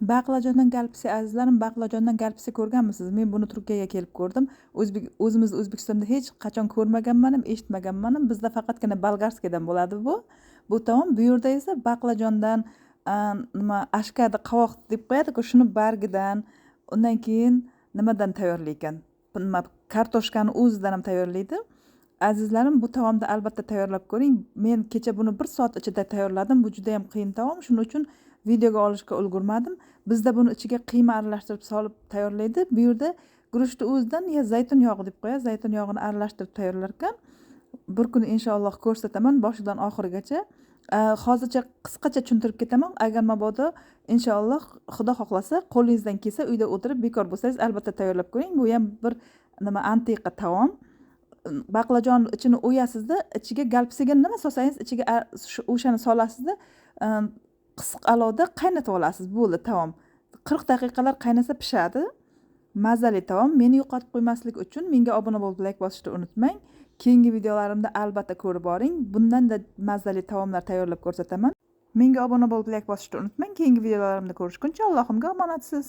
Baqlajondan galpisi, azizlarim, baqlajondan galpisi ko'rganmisiz? Men buni Turkiyaga kelib ko'rdim. O'zbek o'zimiz O'zbekistonda hech qachon ko'rmaganman ham, eshitmaganman ham. Bizda faqatgina болгарский dan bo'ladi bu taom. Bu yerda esa baqlajondan, nima, ashkadi, qovoq deb qo'yadiku, shuni bargidan, undan keyin nimadan tayyorlaykan, nima, kartoshkani o'zidan ham tayyorlaydi. Azizlarim, bu taomni albatta tayyorlab ko'ring. Men kecha buni bir soat ichida tayyorladim. Bu juda yam qiyin taom, shuning uchun videoga olishga ulgurmadim. Bizda buni ichiga qiyma aralashtirib solib tayyorlaydi. Bu yerda guruchni o'zidan yo zaytun yog'i deb qo'yadi, zaytun yog'ini aralashtirib tayyorlar ekan. Bir kuni, inshaalloh, ko'rsataman boshidan oxirigacha. Hozircha qisqacha tushuntirib ketaman. Agar mabodo, inshaalloh, Xudo xohlasa, qo'lingizdan kelsa, uyda o'tirib bekor bo'lsangiz, albatta tayyorlab ko'ring. Bu ham bir nima, antiqa taom. Baqlajon ichini o'yasizda, ichiga galpisiga nima solsangiz, ichiga o'shani solasizda, qisiq olovda qaynatib olasiz. Bo'ldi, taom 40 daqiqalar qaynasa, pishadi. Mazali taom. Meni yo'qotib qo'ymaslik uchun menga obuna bo'lib, layk bosishni unutmang. Keyingi videolarimda albatta ko'rib boring, bundanda mazali taomlar tayyorlab ko'rsataman. Menga obuna bo'lib, layk bosishni unutmang. Keyingi videolarimda ko'rishguncha Allohimga omonatsiz.